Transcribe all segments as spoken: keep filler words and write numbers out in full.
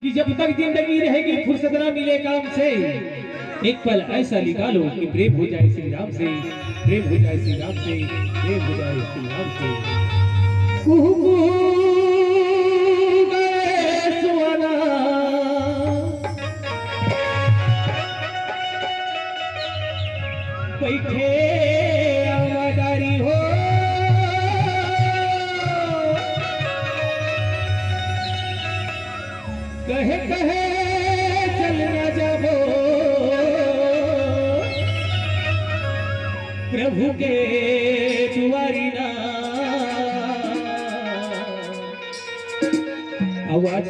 कि जब तक जिंदगी रहेगी, फुर्सत ना मिले काम से, एक पल ऐसा निकालो कि प्रेम हो जाए श्री राम से, प्रेम हो जाए श्री राम से, प्रेम हो जाए श्री राम से। कुहू कुहू गए सुअना, बैठे अमदारी हो। कहे कहे चल ना जाबो प्रभु के दुआरी ना। अउ आज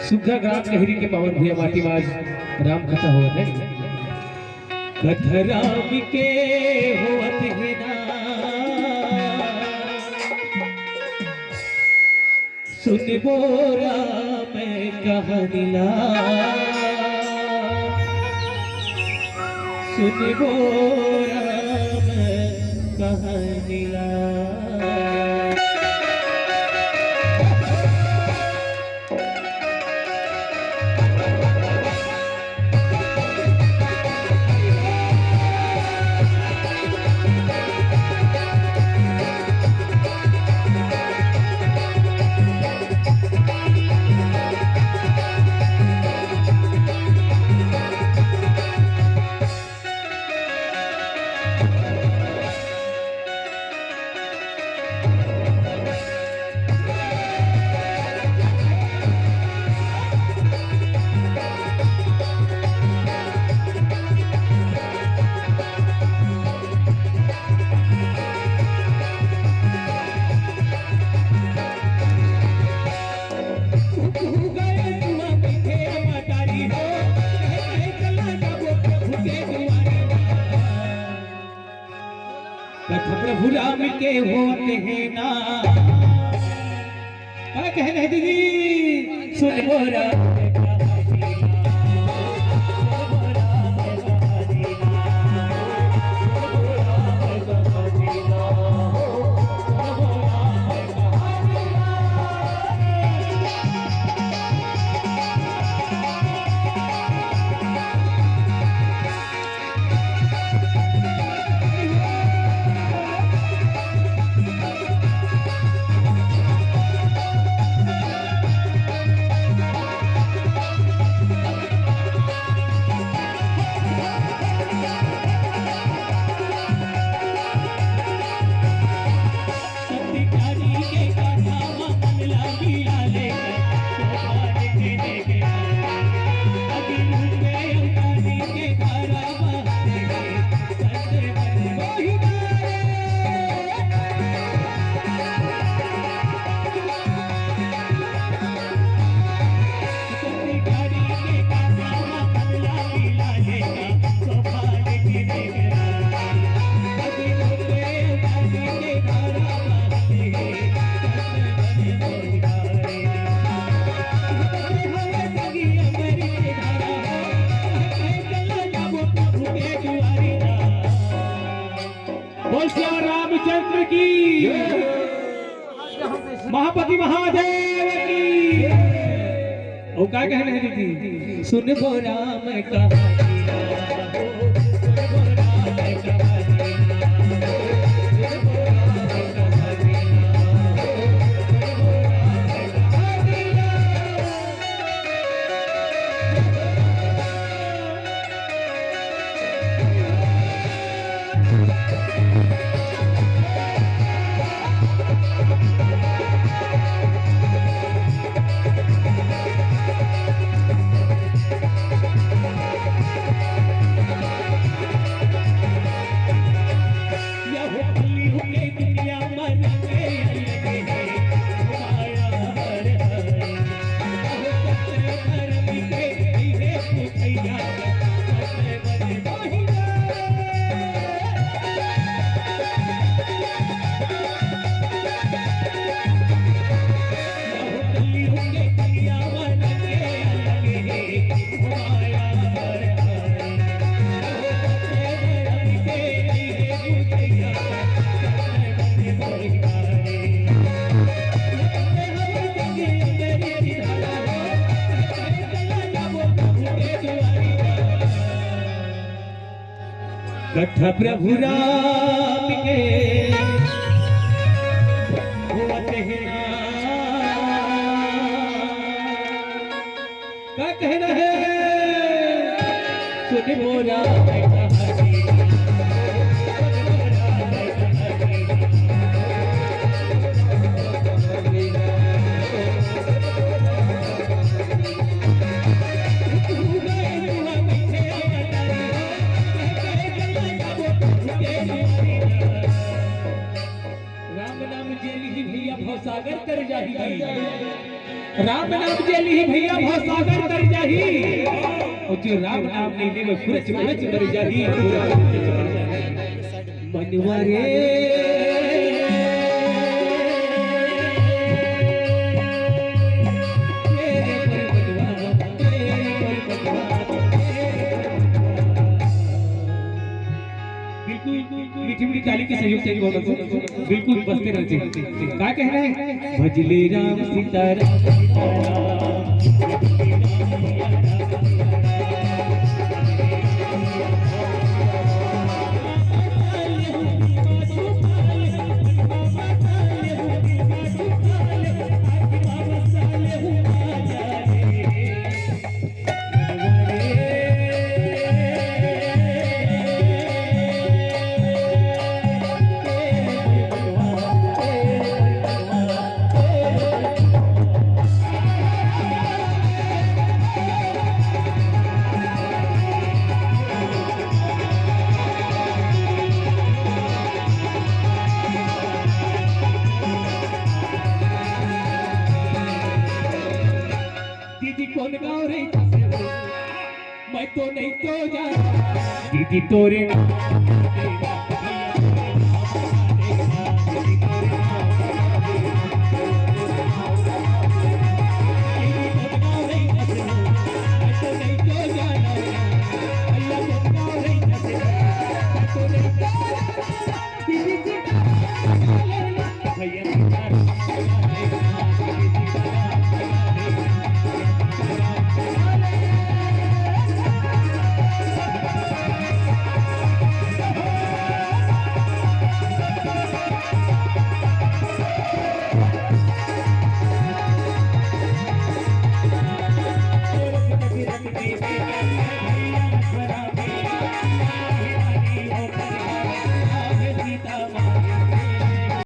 सुग्घर ग्राम गहिरी के पावन भुइयां माटी म आज राम कथा होवत हे। कथा राम के होवत हे ना, सुनबो राम कहानी ला, सुनबो राम कहानी ला। कथा प्रभु राम के होत हे ना। का कहन हे दीदी? सुनबो राम बोल सिया रामचंद्र की, महापति महादेव की। अउ का कहन हे दीदी? सुनबो राम कहानी। कथा प्रभु राम के होवत हे ना। का कहना है? सुन मोरा राम नाम जे लिही भैया भवसागर तर जाही। राम नाम जे लिही भैया भवसागर तर जाही। अउ जो राम नाम नइ लेवय, खुरच खुरच मर जाही। मनवा रे। बिल्कुल मीठी मीठी ताली के सहयोग से बोलो तो बिल्कुल बजते रहना चाहिए। का कहना है? भजले राम सीताराम, सीताराम। दीदी कौन गाँव रे? मैं तो नहीं तो जान। दीदी तोरे